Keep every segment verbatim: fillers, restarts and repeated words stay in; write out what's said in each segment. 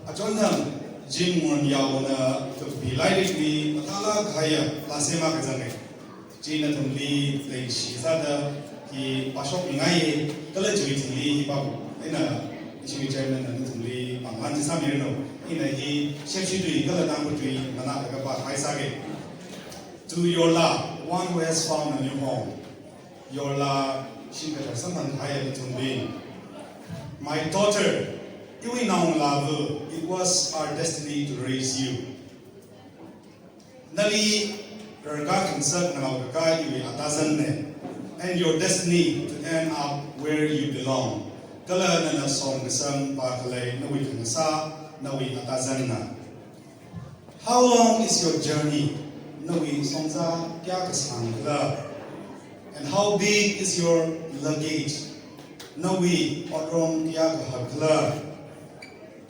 Achonthang Jim Ngun Yaona kapi lairikli mathālāk kahaiya laa sema kazange. Chi nathumli leikashi sāda hi pāshokmingai, kala chiwui thili hi pābu. Ina ishiwui chairman na nathumli pānglan chi sāmiranu. Ina hi shepshi tui kala tangkhu tui manālaga pākhavai sāge. To Yorla, one who has found a new home. Yorla shim kathar samphang kahaiya nathumli. My daughter, iwui naongalāva, it was our destiny to raise you. Nali rarkā khangasak nganao kakā iwui atazanne, and your destiny to end up where you belong. Kala nana somkasang pākhalei nawui khangasā, nawui atazanna. How long is your journey? Nawui songzā kayākha sāngkhala? And how big is your luggage? Nawui otram kayākha hakkhala?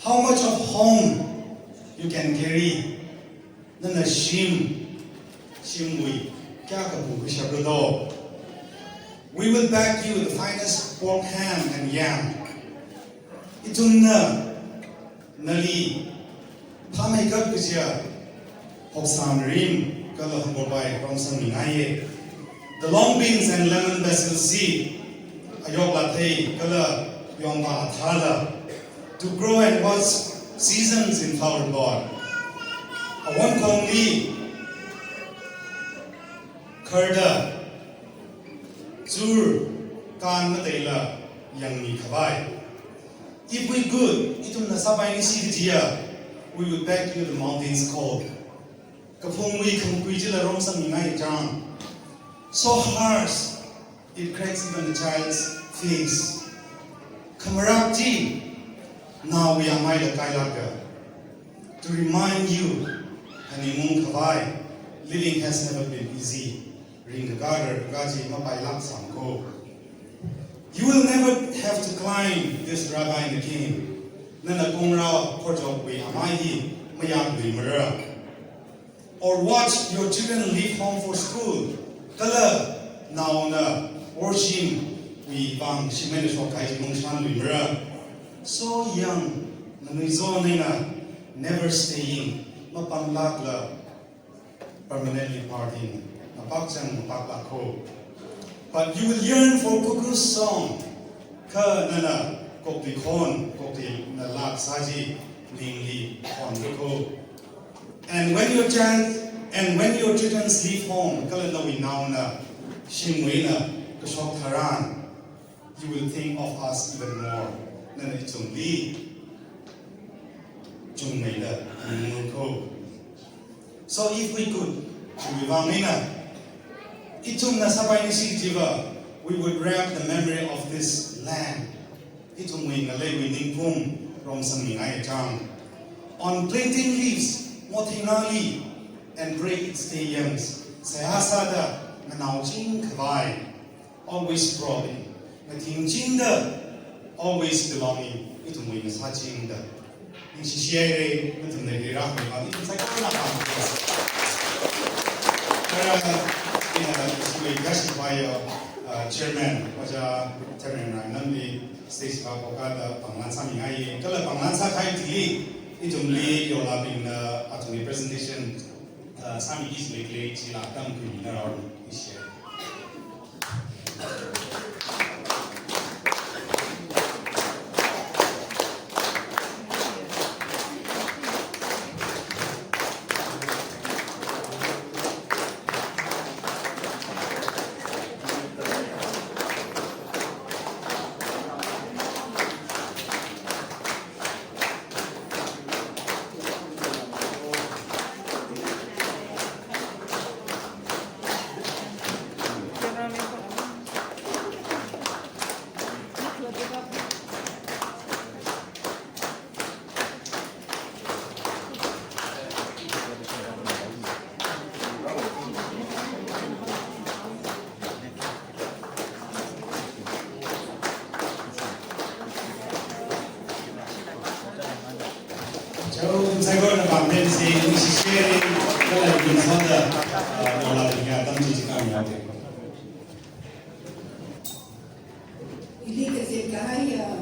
How much of home you can carry? Nana shim, shimwui kayākha pukashapra do? We will pack you the finest pork ham and yam. Ithumna nali phāmeikap kajiya hoksā mirin kala hongkopai romsangmingaiye. The long beans and lemon basil seed, ayok lathei kala yongpa athāla, to grow and watch seasons in flower pot. Awon khongli kharda, zur, kan mateila yangmikhavai. If we could, ithumna sāpaini si kajiya, we would pack you the mountains cold. Kaphungwui khangkui chila romsangmingai chang. So harsh, it cracks even a child's face. Khamarak chi, naowui amaila kailaka. To remind you, hanimung khavai, living has never been easy. Ringkakā rarkā chi mapailak sangko. You will never have to climb this ravine again. Nana kongra phorjokwui amai hi mayakluimara. Or watch your children leave home for school. Kala naona worshimwui vang shimei eina shokkahai chi maungshānluimara. So young, nganuizon eina never staying, mapanglakla permanently parting, mapakchang mapaklakho. But you will yearn for cuckoo's song. Kha nana koktui khon, koktui nalak sā chi ningli khonrakho. And when your chance, and when your children leave home, kala nawui naona shimwui eina kashok tharan, you will think of us even more. Nana ithumli chungmeida ningungko. So if we could, chiwui vang eina, ithumna sāpaini si kajiva, we would wrap the memory of this land, ithumwui ngaleiwui ningkhum romsangmingai chang, on plantain leaves, mothei ngāli, and break its stallions, seihā sāda nganaoching khavai. Always growing. Ngathingchingda, always belonging. Ithumwui ngasāchingda. Ningshishihaire, nathumna rirākhavai vang ithum saikorana pāngko. Kha, ina, ishiwui kashipaiya, uh, chairman, Ojā Chairman Rainamli, stage pākokada pānglan sāmingai, kala pānglan sākahai thili, ithumli Yorlabingna athumwui presentation, uh, sāmiki jilaklei chila tamkhuimina rao ishi. Chao, saikorana pāngthem si, ningshishihaire, kala ningsonda, uh, Yorlabingya tamchiching kami yaoke. Ili kazip kahaiya, uh,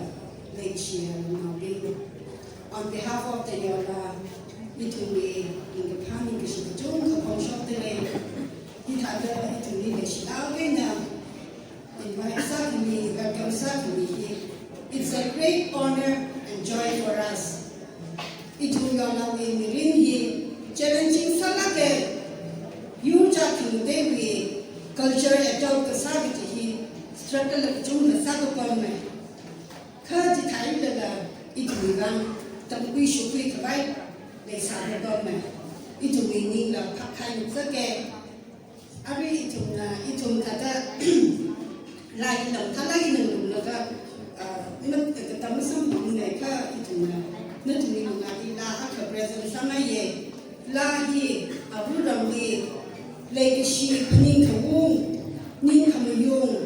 leishiya, uh, naobing. On behalf of the Yola, ithumli ningkaphā ningkashi kachungkha phongshokdalei. Hithāda ithumli leishilāk eina invite sākhami, welcome sākhami hi, it's a great honor and joy for us. Ithum Yolawui mirin hi challenging sālāke. Yur chāthing teiwui culture adopt kasā kaji hi struggle kachungkha sākapamme. Kha chithālala ithumwui vang tamkhui shukhui khavai leisākapamme. Ithumwui ningla phākahai ngasake. Arui ithumna, ithum thāda laa hi lam thālāk eina ngalunglaga, ah, mat, katam masamphangmane kha ithumna, nathumwui lungli laa akha present sāngaiye. Laa hi āva̱ramli leikashi, phaningkhaung, ningkhamayung,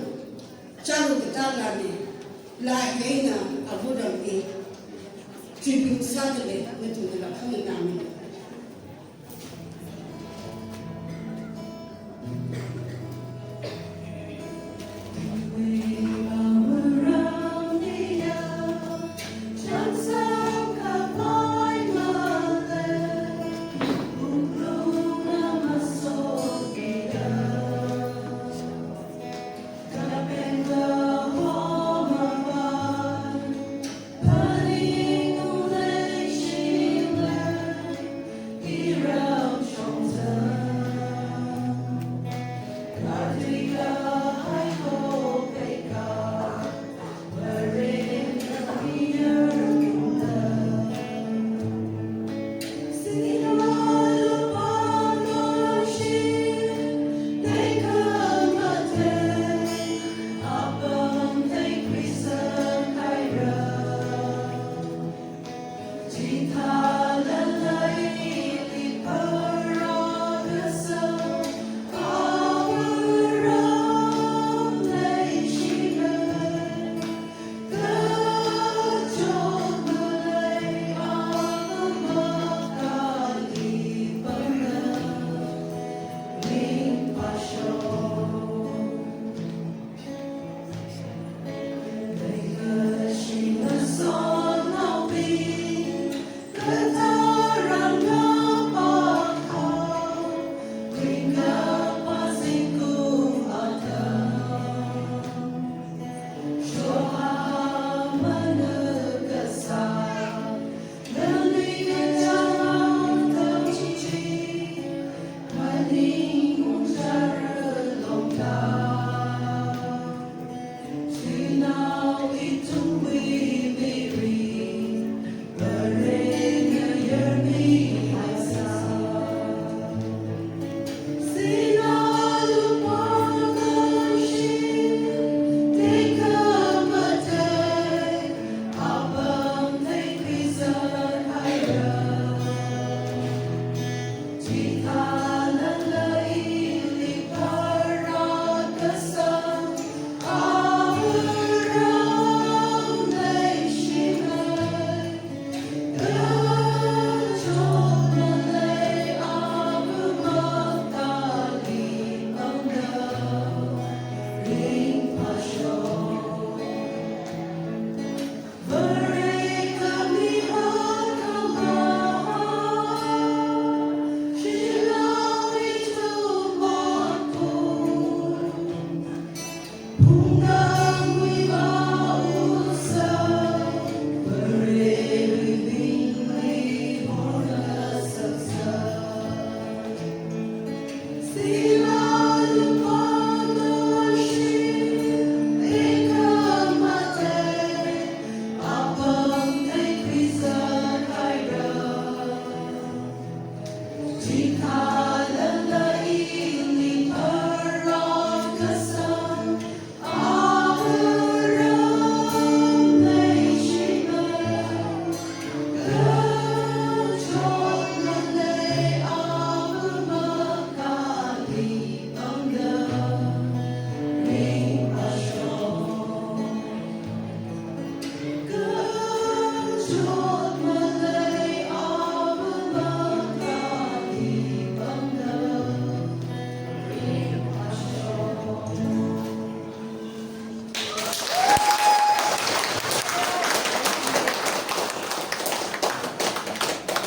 chāra katā laane. Laa hi eina āva̱ramli tribute sādalei, nathumnala khanganāmane.